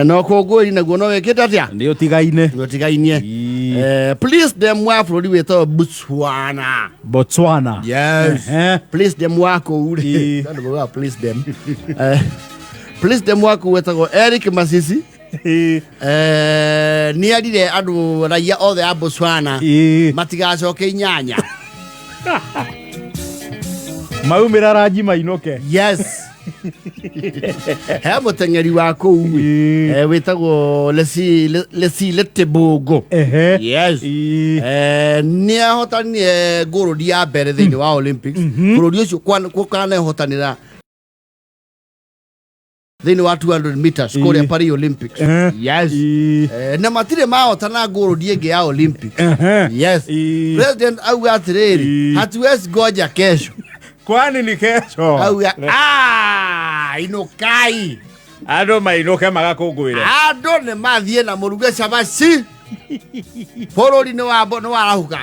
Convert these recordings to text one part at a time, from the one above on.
Na ũkũngũĩri naguo no wĩkĩte atĩa? Nĩ ũtigaine. Nĩ ũtigainie. Please them wa bũrũri wĩtagwo Botswana. Botswana. Yes. Please them wa kũu rĩ. Andũ maugaga please them. Please them wa kũu wĩtagwo Eric Masisi. Nĩ erire andũ raia othe a Botswana matigacoke inyanya. Maumĩra ranji mainũke. Yes. He mũteng'eri wa kũu wĩtagwo Lesile Tebogo. Yes. Nĩ ahotanire ngũrũri ya mbere thĩinĩ wa Olympics. Bũrũri ũcio kwanehotanĩra thĩinĩ wa 200 meters kũrĩa Paris Olympics. Yes. Na matirĩ mahotana ngũrũri ĩngĩ ya Olympics. Yes. President auga atĩrĩrĩ, hatuwezi ngoja kesho. Kwani ni kesho? Auga, "Ah, inukai." Andũ mainũke magakũngũĩre. Andũ nĩ mathiĩ na mũruge cabaci. Bũrũri nĩ warahũka.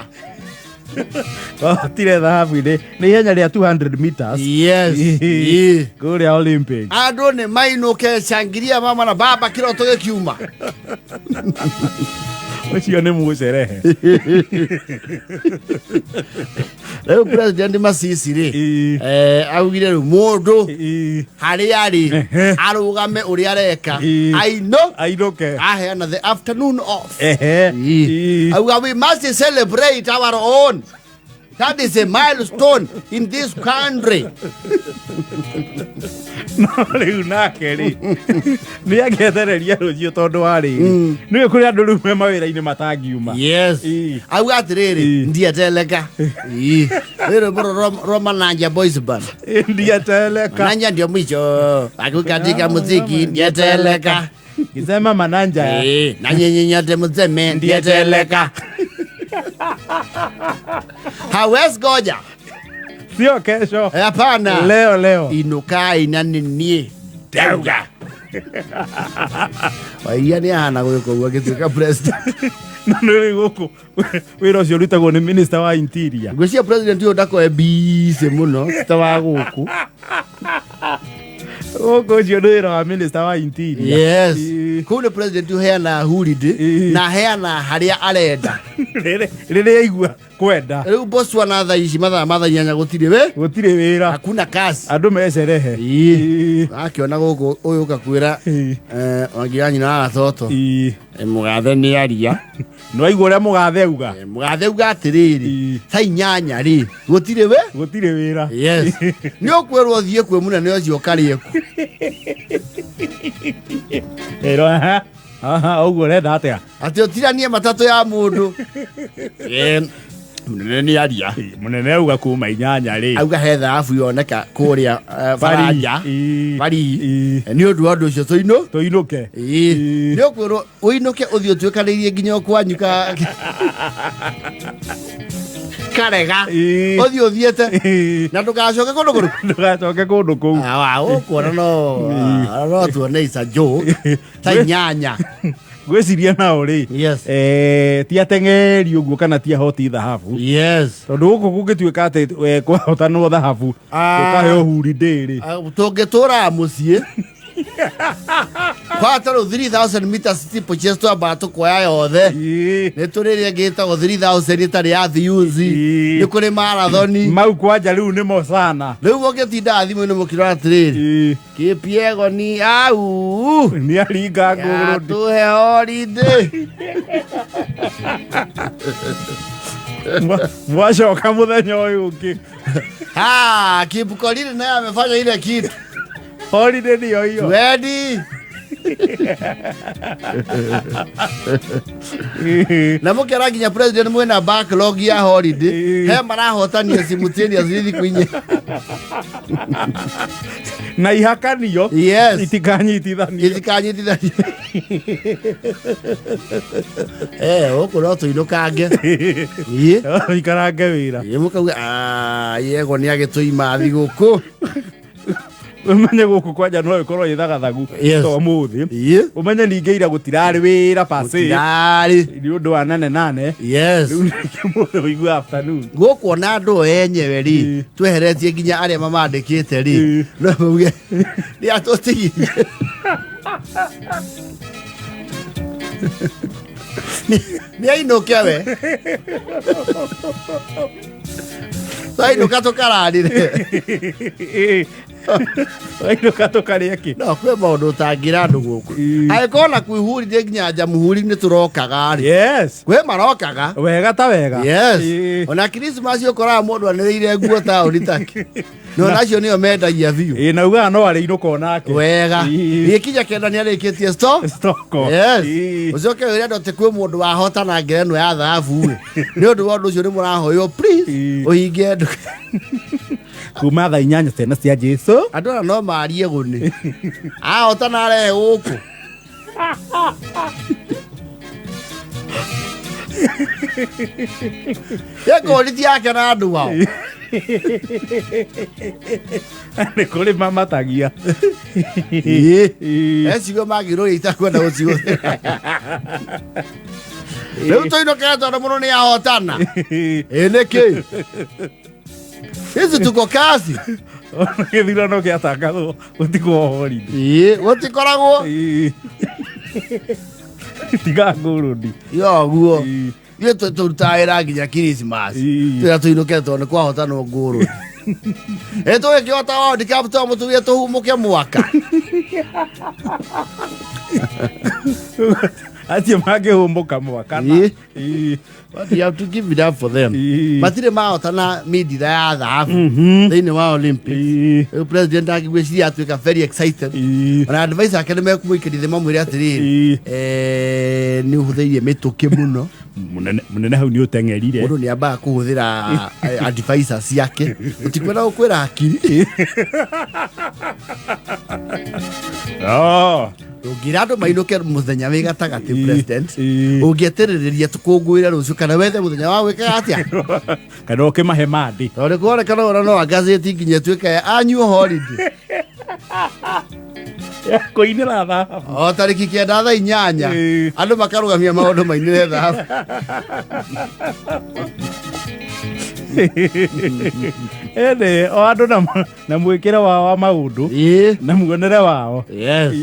Wahotire thahabu-inĩ nĩ ihenya rĩa 200 meters. Yes. Kũrĩa Olympics. Andũ nĩ mainũke, shangiria mama na baba kĩroto gĩkiuma. Ũcio nĩ mũcerehe. Rĩu President Masisi rĩ, augire rĩu mũndũ harĩa arĩ arũgame ũrĩa areka aino ainũke, aheana the afternoon off. Auga we must celebrate our own. That is a milestone in this country. No rĩu nake rĩ, nĩ angĩetereria rũciũ tondũ wa rĩrĩ, nĩwe kũrĩ andũ rĩu me mawĩra-inĩ matangiuma. Yes. Auga atĩrĩrĩ, ndieteleka. Ii. Rĩ rwĩmbo rwa Mananja Boys Band. Ndieteleka. Mananja ndio mwisho akukatika muziki ndieteleka. Kisema Mananja. Na nyinyi nyote mseme ndieteleka. Hawezi goja. Sio kesho. Hapana. Leo leo. Inukai na ninie. Ndauga. Wairia nĩ ahana gwĩka ũguo agĩtuĩka president. Na nĩ rĩu gũkũ wĩra ũcio ũrutagwo nĩ minister wa interior. Ngwĩciria president ũyũ ndakoe busy mũno ta wa gũkũ. Gũkũ ũcio nĩ wĩra wa minister wa interior. Yes. Kũu nĩ president ũheana holiday na aheana harĩa arenda. Rĩrĩa aigua kwenda. Rĩu Botswana thaa ici mathaa ma thaa 8 gũtirĩ wĩ? Gũtirĩ wĩra. Hakuna kazi. Andũ mecerehe. Akĩona gũkũ ũyũ ũkakwĩra wangi wa nyina wa gatoto. Mũgathe nĩ aria. Nĩ waigua ũrĩa mũgathe auga? Mũgathe auga atĩrĩrĩ, thaa 8 rĩ, gũtirĩ wĩ? Gũtirĩ wĩra. Yes. Nĩ ũkwĩrwo ũthiĩ kwĩ mũnene ũcio ũkarĩe ku. Ĩro, aha, aha, ũguo ũrenda atĩa? Atĩ ũtiranie matatũ ya mũndũ. Mũnene nĩ aria. Mũnene auga kuma 8 rĩ. Auga he thahabu yoneka kũrĩa Faranja. Paris. Nĩ ũndũ wa ũndũ ũcio tũinũ. Tũinũke. Nĩ ũkwĩrwo ũinũke ũthiĩ ũtuĩkanĩirie nginya o kwanyu ka karega. Ũthiĩ ũthiĩte. Na ndũgacoke kũndũ kũrĩkũ? Ndũgacoke kũndũ kũu. Ũkuona no tuone is a joke. Ta 8. Ngwĩciria nao rĩ, ti ateng'eri ũguo kana ti ahoti thahabu. Yes. Tondũ gũkũ kũngĩtuĩka atĩ kwahotanwo thahabu, ũkaheo holiday rĩ. Tũngĩtũraga mũciĩ. Kwata rĩu 3000 meters steeplechase twambaga tũkoya yothe. Nĩ tũrĩ ĩrĩa ĩngĩ ĩtagwo 3000 ĩtarĩ ya thiunzi. Nĩ kũrĩ marathoni. Mau kwanja rĩu nĩmo sana. Rĩu mũngĩtindaga thimũ-inĩ mũkĩrora atĩrĩrĩ. Kipyego ni au. Nĩ aringa ngũrũ. Yatũhe holiday. Mwacoka mũthenya ũyũ ũngĩ. Ah, Kipkorir naye amefanya ile kitu. Holiday ndio hiyo. Ready. Na mũkĩara nginya president mwĩna backlog ya holiday. He marahotania simultaneously thikũ inya. Na ihakanio. Yes. Itikanyitithanio. Itikanyitithanio. Gũkũ no tũinũkange. Ikarange wĩra. Mũkauga, ah, yego nĩ agĩtũima thigũkũ. Ũmenye gũkũ kwanja no ĩkorwo ĩ thagathagu Yes. ta ũmũthĩ. Ũmenye ningĩ ira gũtirarĩ wĩra pase. Gũtirarĩ. Nĩ ũndũ wa nane nane. Yes. Rĩu ningĩ mũthĩ ũigua afternoon. Gũkũ ona andũ o enyewe rĩ, tweheretie nginya arĩa mamandĩkĩte rĩ, no mauge nĩ atũtigirie. Nĩ ainũke we twainũka tũkararire. Wainũka tũkarĩa kĩ? No kwĩ maũndũ ũtangĩra andũ gũkũ. Angĩkorwo na kwihuri nĩ nginya njamuhuri-inĩ tũrokaga rĩ, kwĩ marokaga. Wega ta wega. Yes. Ona Christmas ũkoraga mũndũ anĩrĩire nguo taũni take, no nacio nĩo mendagia biũ. Ĩĩ, na ugaga no arĩinũka onake. Wega. Gĩkinya 9 nĩ arĩkĩtie store. Stoko. Yes. Ũcoke wĩre andũ atĩ kwĩ mũndũ wahotana ngerenwa ya thahabu ĩ. Nĩ ũndũ wa ũndũ ũcio nĩ mũrahoywo please ũhinge nduka. Kuma thaa 8 ciana cia Jesu. Andũ aya no marie gũnĩ ahotana arehe gũkũ. Ĩkũriti yake na andũ ao. Nĩ kũrĩ mamatagia. Ecigo mangĩrwo itakwenda gũcigũthĩra rĩu tũinũkĩre tondũ mũndũ nĩ ahotana. Ĩ nĩkĩ sisi tuko kazi? Gĩthurano gĩatangathwo gũtigwo holiday. Ĩ, gũtikoragwo. Tiga ngũrũndi. Yoguo ithuĩ tũrutaga wĩra nginya Christmas. Twĩra tũinũke tondũ nĩ kwahotanwo ngũrũ ĩ tũgĩkĩhota World Cup to mũtugie tũhumũke mwaka. Acio mangĩhũmbũka mwaka na. But you have to give it up for them. Matirĩ mahotana mindira ya thahabu thĩinĩ wa Olympics. Rĩu president angĩgwĩciria atuĩka very excited. Ona advice ake nĩ mekũmũikĩria thĩ mamwĩre atĩrĩrĩ, nĩ ũhũthĩirie mĩtũkĩ mũno. Mũnene mũnene hau nĩ ũteng'erire. Mũndũ nĩ ambaga kũhũthĩra advisor ciake, ũtikwenda gũkwĩra hakiri. Oh. Ũngĩra andũ mainũke mũthenya wĩ gatagatĩ, president, ũngĩeterĩrĩria tũkũngũĩre rũciũ kana wethe mũthenya wa gwĩkaga atĩa? Kana ũkĩmahe mandĩ. Tondũ nĩ kuonekana ona no ngazĩti nginya ĩtuĩke ya annual holiday. Ya kũinĩra thahabu. O tarĩki 9 thaa 8 andũ makarũgamia maũndũ mainĩre thahabu. Ĩndĩ o andũ na mwĩkĩre wao wa maũndũ na muonere wao. Yes.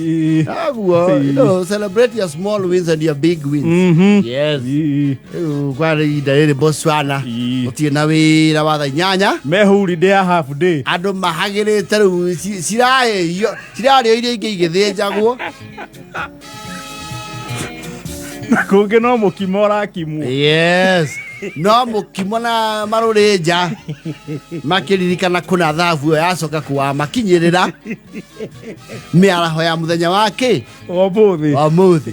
Aguo, celebrate your small wins and your big wins. Yes. Rĩu kwa ihinda rĩrĩ Botswana gũtirĩ na wĩra wa thaa 8. Me holiday ya half day. Andũ mahagĩrĩte rĩu cirahĩhio cirarĩo iria ingĩ igĩthĩnjagwo. Na kũngĩ no mũkimo ũrakimwo. Yes, no mũkimo na marũrĩnja makĩririkana kũna thabu ĩyo yacoka kũwamakinyĩrĩra mĩaraho ya mũthenya wa kĩ? Ũmũthĩ. Ũmũthĩ.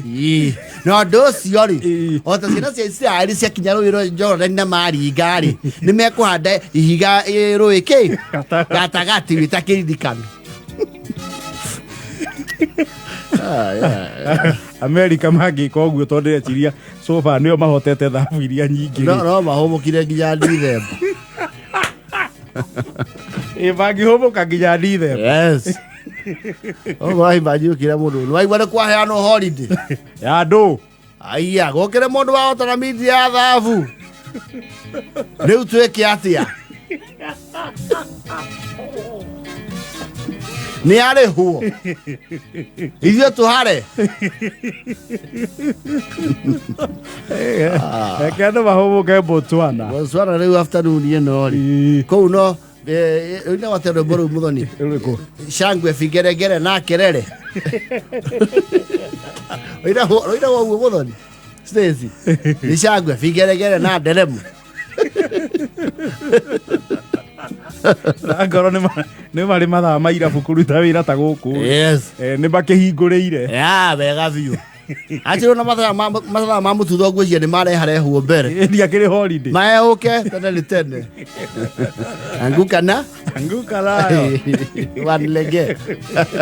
Ĩĩ. Na ũndũ ũcio rĩ, o ta ciana cia Isiraeli ciakinya rũĩ rwa Jorodani na maringa rĩ, nĩ mekũhanda ihiga rũĩ kĩ gatagatĩ wĩta kĩririkano. Amerika mangĩka ũguo tondũ ndĩreciria so far nĩo mahotete thabu iria nyingĩ. No no mahũmũkire nginya Dithemba. Ĩ, mangĩhũmũka nginya Dithemba. Yes, ũguo wahimbanji ũkĩra mũndũ nĩ waigua nĩ kwaheanwo holiday ya andũ. Aiya, gũkĩrĩ mũndũ wahotana mindi ya thabu, rĩu twĩke atĩa? Nĩ arĩhwo ithuĩ tũhare. Reke andũ mahũmũke Botswana. Botswana rĩu afternoon ĩno rĩ, kũu no rĩu nĩ wate rwĩmbo rũu mũthoni. Rũrĩkũ? Shangwe, vigeregere na kelele. Rũinagwo ũguo mũthoni Stacy, nĩ shangwe, vigeregere na nderemo. Na ngorwo nĩ marĩ mathaa ma irabu kũruta wĩra ta gũkũ. Yes. Nĩ makĩhingũrĩire. Ya wega biũ acirwo na mathaa ma mũtutho ngwĩciria nĩ mareharehwo mbere. Ndiakĩrĩ holiday. Maehũke tene nĩ tene anguka na Anguka nayo. Wanlege.